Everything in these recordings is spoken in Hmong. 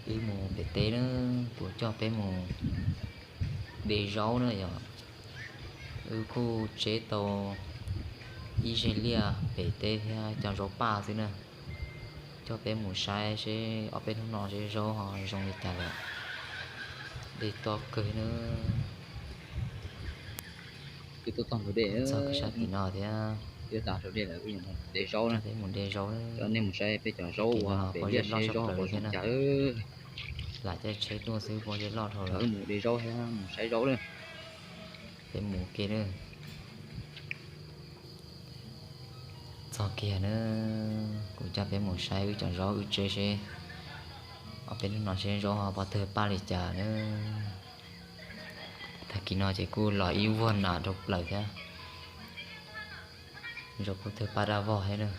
Wb mus pem teb na, kuv coj peb mus de zaub na yom. Wb kuj tseb tau ib zeg liaj pem teb thiab cov zaub paj xwb na. Coj peb mus saib seb ob peb hnub no seb zaub ho zoo li cas lawm. De tob kawg na. Wb tuaj tog ntug dej, txog sab tim no thiab. Wb de zaub na, coj nej mus saib peb cov zaub uas pem liaj seb zaub puas zoo cas. Lam caij tsheb tuaj xwb pob zeb loj dhau lawm. Wb mus de zaub thiab mus saib zaub na. Peb mus ke na. Txog kiag na, kuv coj peb mus saib wb cov zaub wb tseb seb ob peb hnub no seb zaub ho puas tawg paj li cas na. Tag kis no ces kuj los ib vuag nas rau plaws thiab. Zaub kuj tawg paj daj vog thiab na.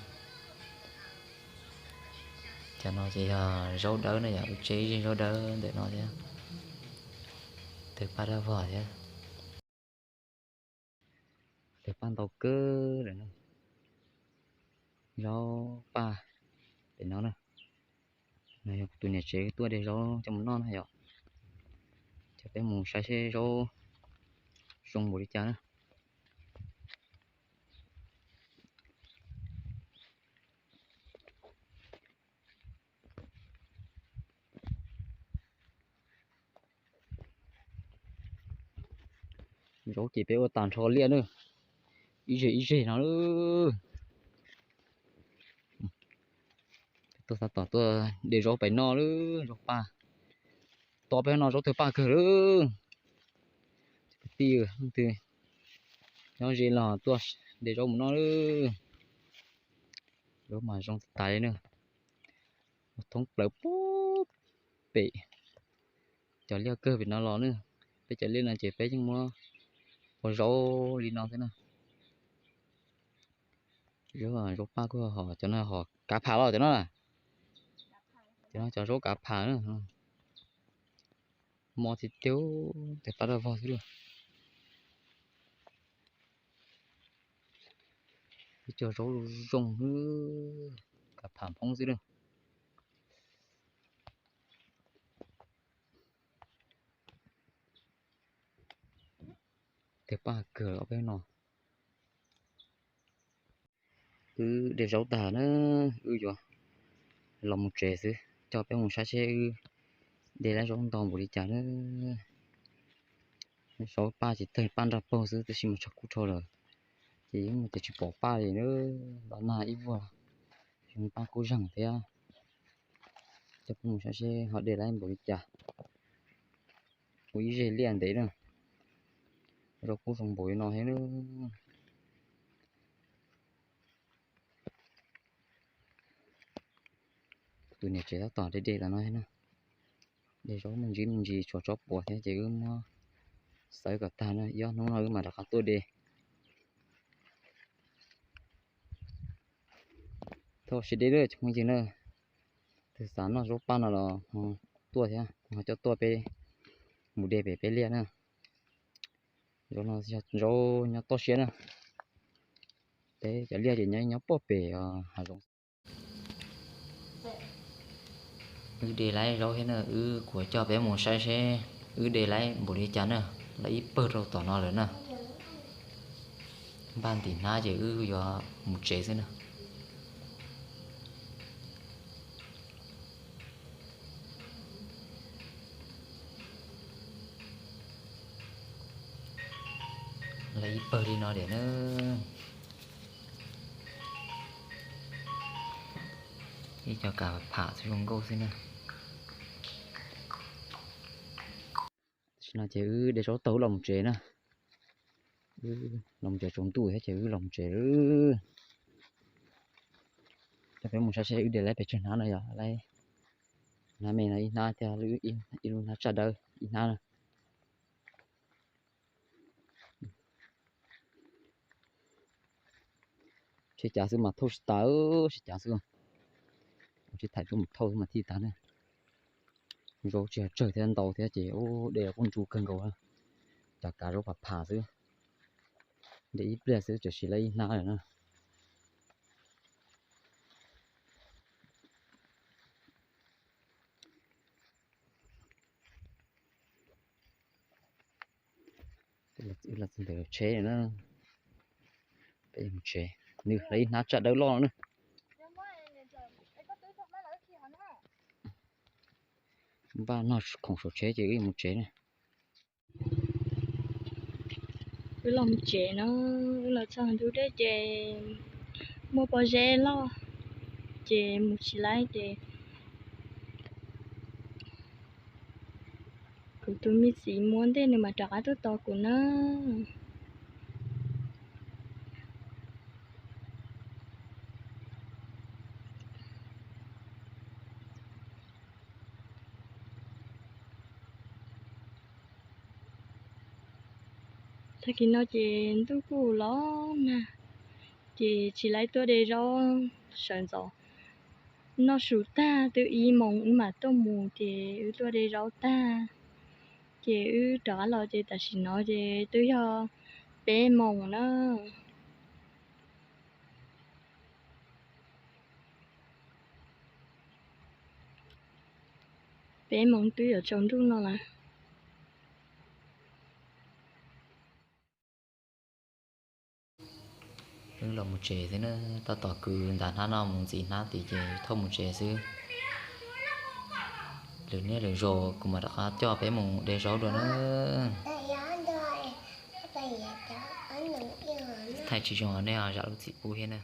Cov no ces yog zaub dawb na, yog wb tseb ib zeg zaub dawb ntawm no thiab. Tawg paj daj vog thiab. Tawg paj ntau kawg lawm na. Zaub paj pem no na. No yog kuv tus niam tsev tuaj de zaub coj mus noj na yom. Coj peb mus saib seb zaub zoo npaum li cas na. Zaub ces peb ua tag nrho liaj na, ib zeg ib zeg no. Tuaj tab tom tuaj de zaub pem no lawm, zaub paj. Tos peb no zaub tawg paj kawg lawm. Kwv tij leej twg nyob ze los tuaj de zaub mus noj lawm. Zaub mas zoo tas tas li na. Thoob plaws puag pem cov liaj kawg pem no los na. Peb cov liaj no ces peb yeej muab ua zaub li no xwb na. Zaub paj kuj ho, cov no ho kav pham los cov no. Cov no cov zaub kav pham na. Mos tiag tiag, tawg paj daj vog xwb lauj. Ib co zaub zoo zoo, kav pham phoob xwb lauj. Tawg paj kawg ob peb no. Wb de zaub tag na, wb yuav los mus tsev xwb, coj peb mus saib seb wb de lab zaub ntau npaum li cas na. Zaub paj ces tawg paj nrag paug xwb, tab sis mas tshav kub dhau lawm, ces yeej mus ces tsis pom paj li na. Los nag ib vuag, paj kuj zeeg thiab. Coj peb mus saib seb ho de lab npaum li cas. Ua ib zeg liaj ntev na, zaub kub zoo npaum li no thiab na. Tus niam tsev tab tom de de los no thiab na. De zaub me ntsis me ntsis tshuav tsob puas thiab ces wb muab xawv kom tag na, ib ob hnub no wb mam rov qab tuaj de. Thov sawv daws cov phooj ywg na, tus xav noj zaub paj no los tuaj thiab, ho coj tuaj peb mus de pem peb liaj na. Zaub no yog zaub nyob toj siab na. Peb cov liaj ces nyob nyob pog pem hav zoov. Wb de laib zaub thiab na, wb kuv coj peb mus saib seb wb de laib npaum li cas na. Lawv ib pawg rau tom no lawm na. Npaj ntim hnab ces wb yuav mus tsev xwb na. Lawv ib pawg li no diam na. Ib co kav pham zoo nkauj xwb na. Tam sim no ces wb de zaub tau wb los mus tsev na. Wb los mus tsev tsaus ntuj thiab ces wb los mus tsev lawm. Coj peb mus saib seb wb de laib pes tsawg hnab no yog laib hnab me no ib hnab thiab ib lub hnab tsaj dawb ib hnab na. Tsheb cav xwb mas thauj tsis tas, tsheb cav xwb. Ua tsheb thaij tuaj mus thauj xwb mas thiaj tag ne. Zaub tsis yog tsawg thiab ntau thiab ces de los kuj ntsu kawg nkaus. Cov kav zaub phav phav xwb. De ib pliag xwb tseem siv laib ib hnab lawm na. Ntawm tsheb na, peb mus tsev. Nws lawv ib hnab tsam dawb loj no na. Npaj noj khoom saum tsheb ces wb mus tsev na. Wb los mus tsev no, wb los txog ntug dej ces muaj pob zeb loj, ces mus tsis laib ces kuv tus me txiv muab ntej nws mam rov qab tuaj tos kuv na. Tag kis no ces ntuj kuj los nag, ces tsis laib tuaj de zaub sawv ntxov. Noj su tag twb ib moos wb mam tuaj mus ces wb tuaj de zaub tag, ces wb rov qab los ces tam sim no ces twb yog peb moos na. Peb moos twb yuav tsaus ntuj no lawm. Wb los mus tsev xwb na, tab tom kwv ntas hnab no mus ntxiv hnab tid ces thauj mus tsev xwb. Lwm niaj lwm zaus kuv mam rov qab coj peb mus de zaub dua na. Thaij tsis zoo nej zam lub txim pub thiab na.